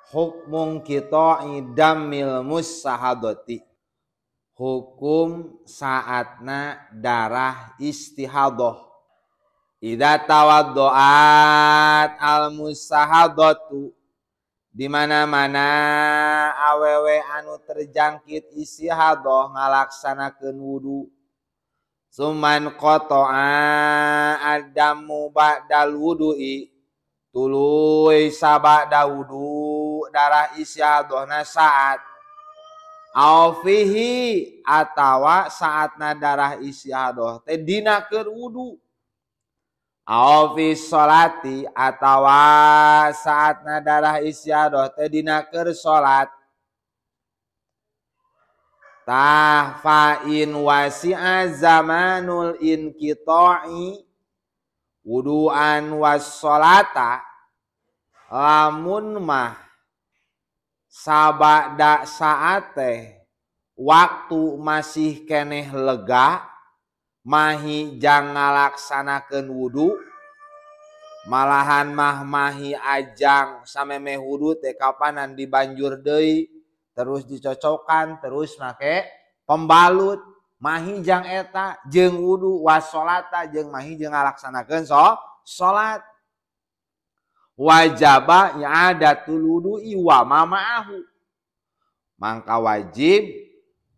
Hukmun qita'i damil mustahadati, hukum saatna darah istihadah. Idza tawaddoat al mustahadatu, di mana-mana awewe anu terjangkit istihadah ngalaksanakeun wudu. Suman qata'a adamu ba'dal wudu'i, tuluy sabada wudu darah istihadohna saat au fihi atawa saatna darah istihadoh teh dina keur wudu, au fi sholati atawa saatna darah istihadoh teh dina keur salat. Tah fa in wasi'a zamanul inqita'i wudu'an was sholata, lamun mah sabada saate waktu masih keneh lega mahi jang ngalaksanakeun wudu, malahan mah mahi ajang samemeh wudu teh kapanan dibanjur deui terus dicocokan terus make pembalut, mahi jang eta jeung wudu was sholata jeung mahi jeung ngalaksanakeun salat. Wajaba i'adatul wudu'i wa ma ma'ahu, mangka wajib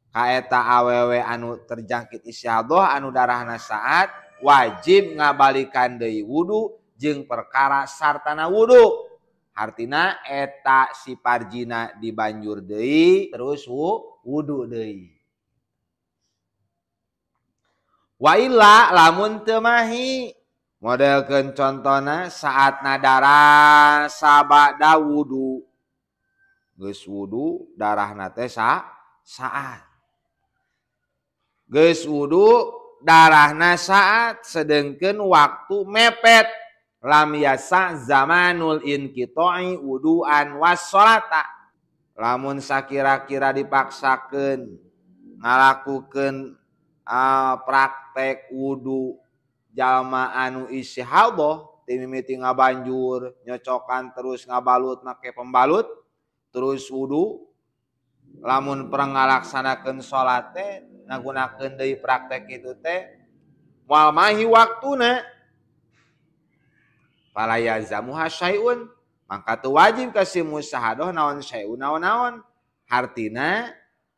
ka eta awewe anu terjangkit istihadah anu darahna saat wajib ngabalikan deui wudu jeung perkara sartana wudu. Hartina eta si parjina dibanjur deui terus wudu deui. Wa illa lamun teu mahi, modelkeun contona saatna darah sabada wudu, geus wudu darahna teh saat, geus wudu darahna saat, sedengkeun waktu mepet, lam yasa zamanul inqita'i wudu'an was sholata, lamun sakira-kira dipaksakeun ngalakukeun praktek wudu jalma anu istihadah ti mimiti ngabanjur nyocokan terus ngabalut make pembalut terus wudu, lamun perang ngalaksanakeun salat teh ngagunakeun deui praktek kitu teh moal mahi waktuna, fala yazamuha syai'un, mangka teu wajib ka si mustahadah naon syai'un naon-naon. Hartina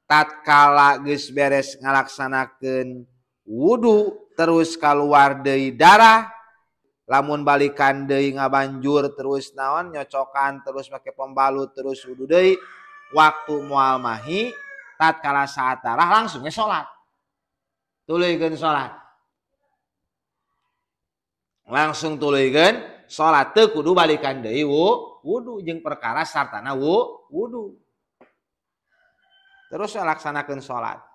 tatkala geus beres ngalaksanakeun wudu terus keluar deui darah, lamun balikan deui ngabanjur terus naon nyocokan terus make pembalut terus wudu deui, waktu moal mahi tatkala saat darah langsung ge salat, tuluykeun salat, langsung tuluykeun salat, teu kudu balikan deui wudu jeung perkara sartana wudu, terus laksanakeun salat.